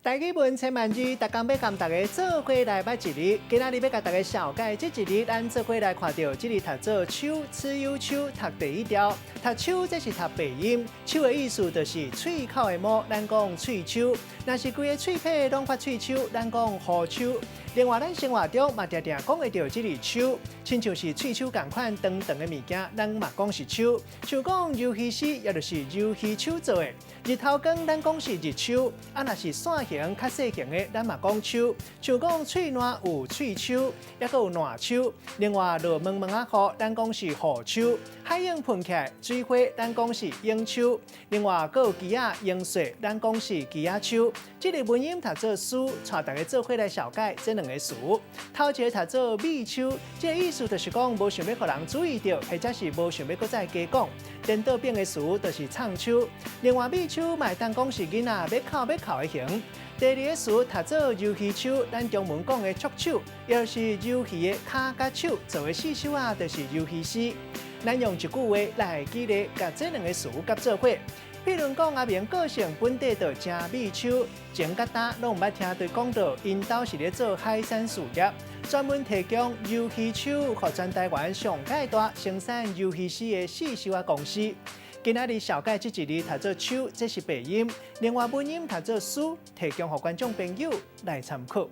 台語文千萬字，逐工欲共大家做伙來捌一字。今仔日欲共大家紹介這一字，咱做伙來看著這字讀做秋，此有秋，讀第一調。讀秋，這是讀白音。秋的意思就是喙口的毛，咱講喙鬚。若是規个喙䫌攏發喙鬚，咱講鬍鬚。另外，咱生活中嘛定定講會著這字鬚，親像是喙鬚仝款長長的物件，咱嘛講是鬚。像講魷魚絲，也就是魷魚鬚做的。日頭光咱講是日鬚，啊若是線形較細型的，咱嘛講鬚。像講喙瀾有喙鬚，抑閣有瀾鬚。另外，落毛毛仔雨，咱講是雨鬚。海湧噴起來水花，咱講是湧鬚。另外，閣有枝仔纓細，咱講是枝仔鬚。這个文音讀做書，帶大家做伙來紹介這兩个詞。頭一个讀做覕鬚，這个意思就是講無想欲予人注意著，或者是無想欲閣再加講。顛倒反的詞就是藏鬚。另外，覕鬚嘛會當講是囡仔欲哭欲哭的形。第二个詞讀做魷魚鬚，咱中文講的觸手，也就是魷魚的跤佮手做的四手仔，就是魷魚絲。咱用一句話來舉例，共這兩个詞結做伙。譬如講，阿明個性本底就誠覕鬚，前佮今攏毋捌聽著講著，𪜶兜是咧做海產事業，專門提供魷魚鬚，予全台灣上蓋大生產魷魚絲的四手仔公司。今仔日紹介這一字讀做秋，這是白音；另外文音讀做書，提供予觀眾朋友來參考。